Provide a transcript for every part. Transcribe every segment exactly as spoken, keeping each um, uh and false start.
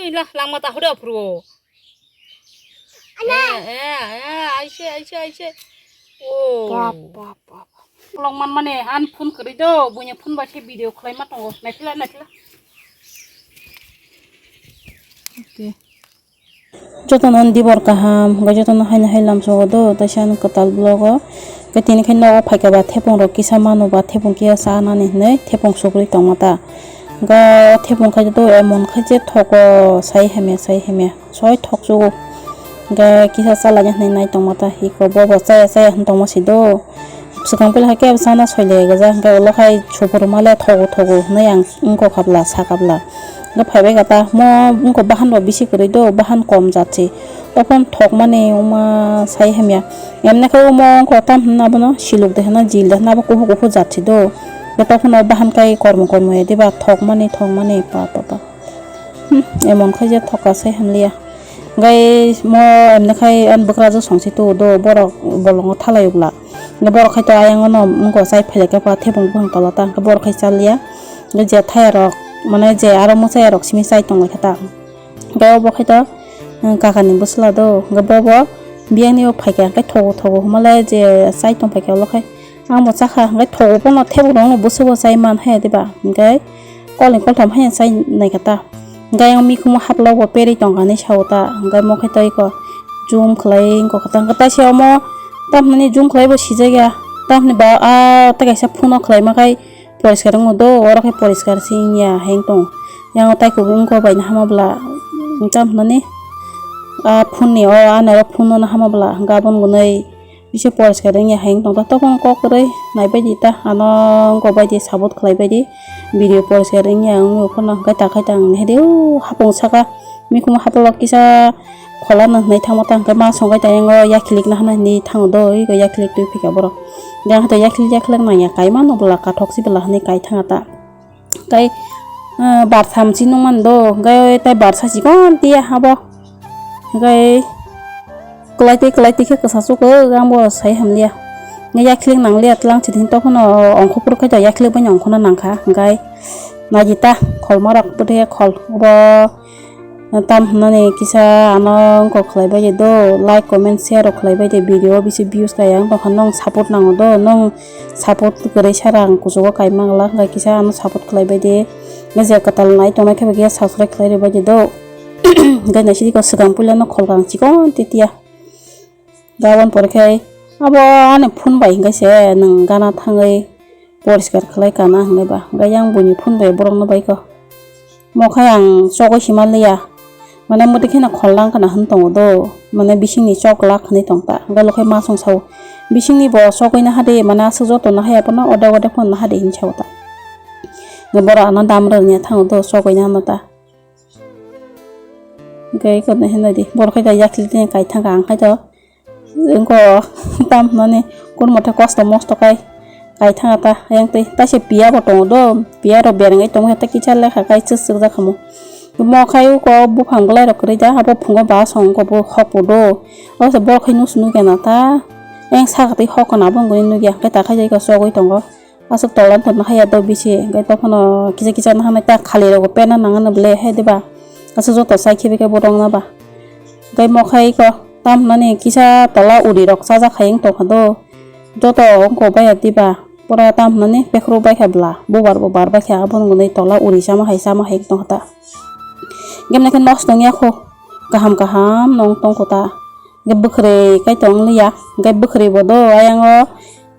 Ila langma ta hore aphuru. Eh, eh, eh, aise, aise, aise. Oh. Bap, bap, bap. Long man mane an phone kwrwi do, buini phone bai se video khlai ma tongo. Naithila, naithila. Okay. Jotono dibor kaham, hwnkhe jotono haino hai lamsogo do, taisa ani kwtal vlog o. Hwnkhe tini khe nogo phaikha ba thepung rok kisa manu ba thepung kisa chanani hinwi thepung sugwi tongma ta. Hwnkhe thepung khai do emon khai je thogo, sai hamya, sai hamya, soi thok chugo. Hwnkhe kisa chalaina hinwi nai tongma ta, hiko bobo chaya chaya hinwi tongma si do. Swkang puila hai kebo chana soilai gajak, hwnkhe ulo khai suphuru male thogo thogo hinwi ang wngkha bwla, sakha bwla. Hwnkhe phaibai kha ta, mo wngkha bahan bo bisi kwrwi do, bahan kom jat se. Tokon thokmani wngma sai hamya. Emne khe omo wngkha tam hwnna abono siluk de hwnna, jil de hwnna, abo kuphur kuphur jat se do. Hwnkhe tokon o bahan kai kormo kormo ya diba, thokmani, thokmani, pa, pa, pa. Hmm, emon khai je thoka sai hamliya. Hwnkhe mo emne khai ani bwkrajwk songsi tugo do, borok bolongo thalai bwla. Hwnkhe borok khai to ayang no wngkha chai phailaikha ba thepung buphang tola ta, hwnkhe borok khai chaliya. Hwnkhe je thaya rok, mane je aro mwchaya rok simi chai tonglaikha ta. Hwnkhe obo khai to, eh, kakani bwsla do, hwnkhe bobo biyangni o phaikha, hwnkhe thogo thogo hwnmale je chai tongphaikha ulo khai. Ang bo chakha, hwnkhe thogo bono thebuk rokno bwswk bo chai man haya diba, hwnkhe kolni koltham haya chai naikha ta. Hwnkhe ayang mikhumo haplok bo perwi tongkha hinwi sao ta, hwnkhe mo khe tei ko zoom khlai wngkha ta, hwnkhe taisa omo tamhinani zoom khlai bo sijakya, tamhinani ba a tei kaisa phone o khlaima khai poriskar wngma do, oro khe poriskar se wngya hai wng tong. Yang o tai kubun wngkha bai nahama bwla, tamhinani a phone ni o ano phone no nahama bwla, hwnkhe aboni gunui. Bisi poriskar wngya hai wng tong ta, tokon kok kwrwi naibaidi ta, ano wngkha baidi support khlaibaidi video poriskar wngya wngwi phano hwnkhe ta khai ta ang nahidi o hapung saka mikhumu haplo kisa khola no hwnwi thangma ta, hwnkhe ma songwi ta yango yakhilik nahana hinwi thango do, ego yakhilik twi phika borok. Yang hato yakhilik yakhilik nangya kaima no bwla kathok si bwla hinwi kai thanga ta. Tei, ah, bar tham si nung man do, hwnkhe tei bar sa chikon tiya abo. Hwnkhe kwlai twi kwlai twi khe kwsa chukgo, ang bo sai hamliya. Hwnkhe yakhilik nangliya, tlang chini tokhono ongkho phuru khe to yakhilik bai ongkho no nangkha, hwnkhe naidi ta kholma rok bwthe khol bo. Tam hwnani kisa ano wngkha khlai bai di do, like, comment, share rok khlai bai di, video o bisi views kaya wng tongkha, nwng support nango do, nwng support kwrwi sara ang kuchugo kaima glak, hwnkhe kisa ano support khlai bai di, je kwtal nai tongnai khe bo kisa subscribe khlai rw bai di do, hwnkhe naisidi ko swkang puila no kholkang chikon titiya. Gabon pore khai abo ani phone bai hwnkhe se nwng gana thangwi poriskar khlai kana hwnkhe ba, hwnkhe yang buini phone bai borokno bai kho. Mo khai ang chogwi sima liya, mane muti kheno khol lang kana hwn tongo do, mane bisingni chok glak hwnwi tong ta, hwnkhe lo khai ma song sao, bisingni bo chogwi naha de, mane aswk joto naha ya phano odek odek phano naha de hinwi sao ta, hwnkhe borok ano dam rwngya thango do chogwi nahano ta. Hwnkhe eko no hinwi di, borok khai da yakli tini kai thangkha, ang khai to wngkha tam hwnani kun mothe kosto mosto khai kai thangkha ta, ayang twi taisa piya bo tongo do, piya rok berengwi tongo, tei kisa lekha kai chwk chwk jak khamu. Mo khai uko buphang bwlai rok kwrwi da, abo phungo ba song uko bo hok bo do, abo se borok khai nusu nukya na ta, ayang saka twi hok kana abo wngwi nukya, hwnkhe ta khai eko chogwi tongo. Aswk tola wngtongma haiya do bisi, hwnkhe tokhono kisa kisa nahanai ta khali rogo pena nangano ble hai diba? Aswk joto chai khibi khe borok no ba. Hwnkhe mo khai kho tam hwnani kisa tola uri rok chajak hai wng tongkha do. Joto wngkha baiya diba? Pura tam hwnani pekhru baikha bwla, bubar bubar baikha, abono hwnwi tola uri chama hai chama hai wng tongkha ta. Hwnkhe nosto wngya kho, kaham kaham no wng tongkha ta. Hwnkhe bwkhwrwi kaitor wng liya, hwnkhe bwkhwrwi bo do ayang o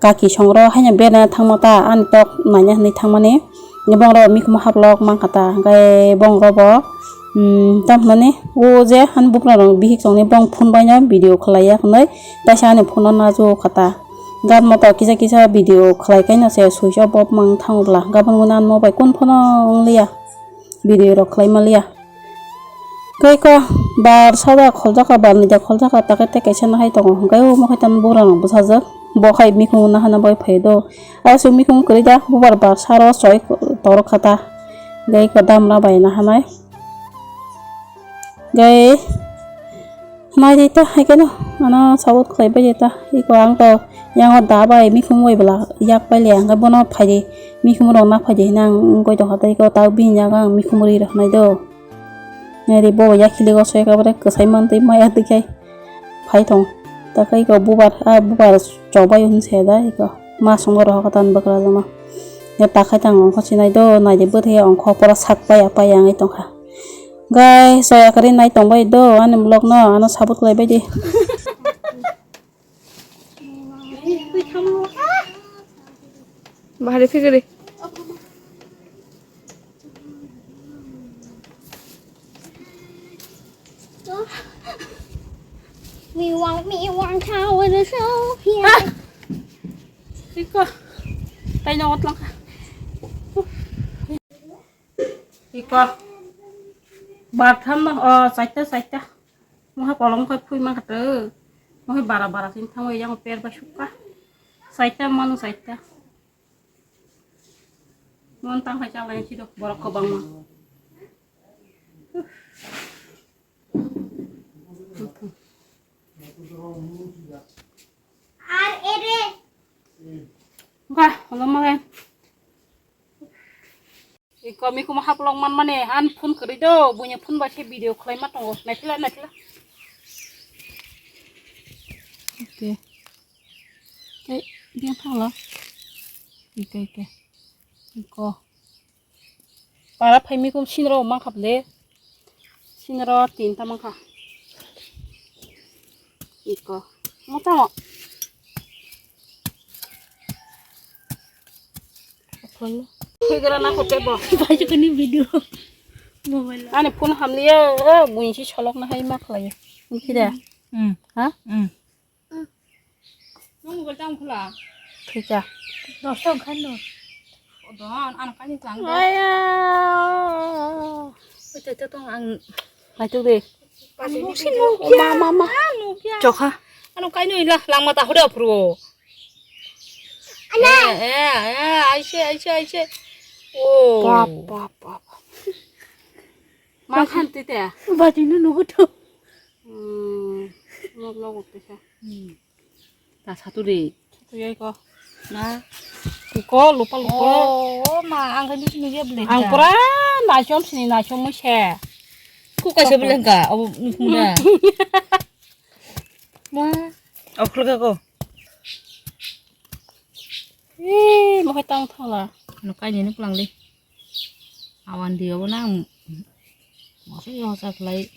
kaki songro haino bera thangma ta ani tok naina hinwi thangmani. Hwnkhe bongro mikhumo haplok mankha ta, hwnkhe bongro bo, um, tamo hwnani o je ani buphang rok bihik tongni bong phone bai no video khlai ya hwnwi taisa ani phone no najo kha ta. Gat moto kisa kisa video khlai kaino se switch off off mang thango bwla, gabang mwnwi ani mobile kun phone o wng liya. Video rok khlai maliya. Khe ko bar sada kholjaka, bar nida kholjaka, ta khe tei kaisa nahai tongo. Hwnkhe omo khe tamo bura rok bwsajak. Bo khai mikhumu nahana bai phai do. Aswk mikhumu kwrwi da, bubar bar saro choi torok kha ta. Hwnkhe ko damra bai nahanai. Hwnkhe Nai di ta, hai khe no, ano support khlai bai di ta. Iko ang to yang o da bai mikhum bai bwla yak pai le, ang khe bono phai di, mikhum rok na phai di hinwi ang wngwi tongkha, tei iko ta bini yago ang mikhum ri rok nai do. Nari bo ya khili go soi ka bore kwsai man twi maya twi khai phai thong. Ta khai ko bubar, a bubar chobai hun se da iko. Ma songo roho ka tan bakra jama. Ya ta khai tang ongkho sinai do, nai de bwthe ongkho pora sak paya paya ngai tong kha. Guys, soya kari nai tong bai do, ani vlog no ano support khlai bai di. Bahari figure. We want, we want, how in the show here. Iko. Tai no otlang ka. Iko. Bar tham no, o, chaita, chaita. Moha kolom kai phui ma khato. Moha bara bara sin thamo yang per ba sukha. Saita manu saita. Mon tang hai chalai chido borok kobang ma. Ar ere. Ba, kolom ma kai. Iko mikuma haplok man mane, an phone kwrwi do, buini phone bai se video khlai ma tongo. Naithila, naithila. Okay. Tei, dia thangla. Iko, iko. Iko. Para phai mikum sinro mang khap le. Sinro tinta mang kha. Iko. Mo tamo. Phone. Khuigra na khote bo. Baju kani video. Mobile. Ani phone hamliya, o, buinsi solok na hai ma khlaiya. Niki da? Hmm. Ha? Hmm. Nang mobile tang khula. Thika. Nosto khan no. Odon, ano kani tang do. Aya. Ito, ito, tong ang. Ai tu de. Ano si Nokia. Ma, ma, ma. Ah, Nokia. Chokha. Ano kaino ila langma ta huda phuru. Ana. Eh, eh, eh, aise, aise, aise. Oh. Pap, pap, pap. Ma khan tite. Bati nu nugu to. Hmm. Log log utte sa. Hmm. Ta satu de. Satu yai ko. Na. Ko lupa lupa. Oh, oh, ma ang kan di sini dia beli. Ang pura naisom sini naisom mo se. Ku kaisa beli ka, abu muna. Ma. Aku lega ko. Eh, mo hai tang thala. Ano kaini nuk lang de. Awan di obo na. Masa yo sa khlai.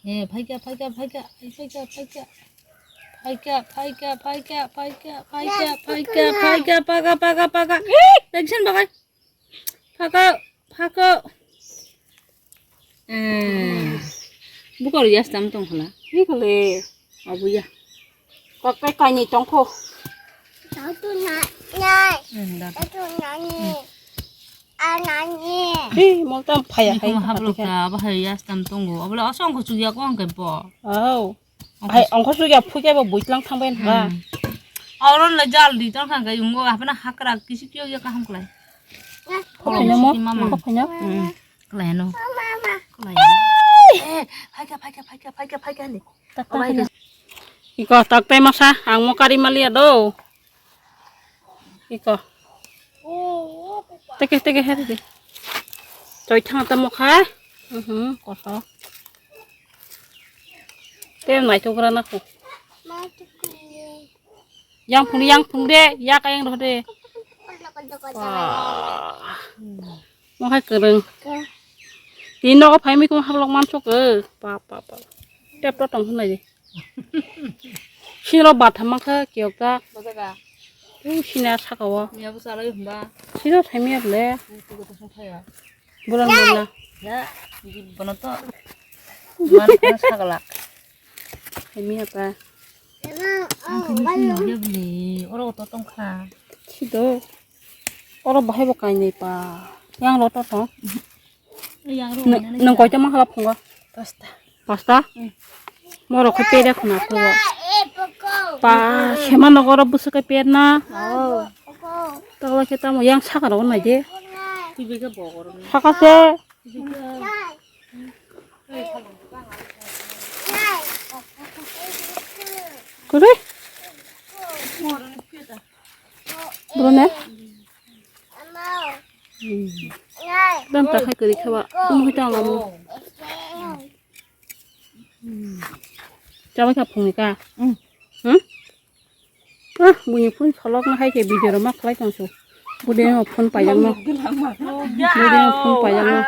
Eh, phaikya, phaikya, phaikya, phaikya, phaikya. Phaikya, phaikya, phaikya, phaikya, phaikya, phaikya, phaikya, paka, paka, paka. Action bagai. Paka, paka. Eh. Bukor yas tam tong khala. Ni kale. Abuya. Kok kai kai ni tong kho. Tatu na, nai. Hmm, da. Tatu nani. Anani. Hei, mol tam phaya khai. Ni koma hablok ta, bahai yas tam tongo. Abole asong ko chugya ko ang kai bo. Oh. Hai, ongkho sugya phuikhe bo buitlang thangbai na. Hmm. Oro le jal di tong kha kai ungo, hapna hakra kisi kyo ya kaham klai. Khophaino mo? Mama. Khophaino? Hmm. Klai no. Klai. Eh, phaikha, phaikha, phaikha, phaikha, phaikha ni. Tak, tak, tak. Iko tak tai masa, ang mo kari malia do. Iko. Teke, teke, he, teke. Choi thang ta mo kha. Mhm, koso. Te nai to gra na ko. Yang phung, yang phung de, ya ka yang ro de. Wah. Mo hai kereng. Ti no phai mi ko hablok man sok e. Pa, pa, pa. Tep to tong nai de. Sini rok batham mangkha kiyok ta. Bojaga. Ui, sini a saka o. Miya bwsa lai hwnba. Sini rok thai miya le. Ui, twi kotor song thaya. Buran buran. Ya, di bono to. Man khana sagala. Thai miya ta. Ang khe sini miya bwle. Oro to tong kha. Sido. Oro bahai bo kainwi pa. Yang ro to tong. Yang ro. Nang koita mangkhala phungo? Pasta. Pasta? Hmm. Morok khe peda khuna to. Pa, sema nogo oro bwswk khe per na. Oh. Tokla khe tamo yang saka ro nai de. Twi bega bogor. Saka se. Kore? Bro ne? Hmm. Dan ta khai kari khaba. Tum hoi tang lamu. Chabai kha phungni ka. Hmm. Ah, buini phone solok na hai khe video rok ma khlai tong su. Budi no phone payang no. Budi no phone payang no.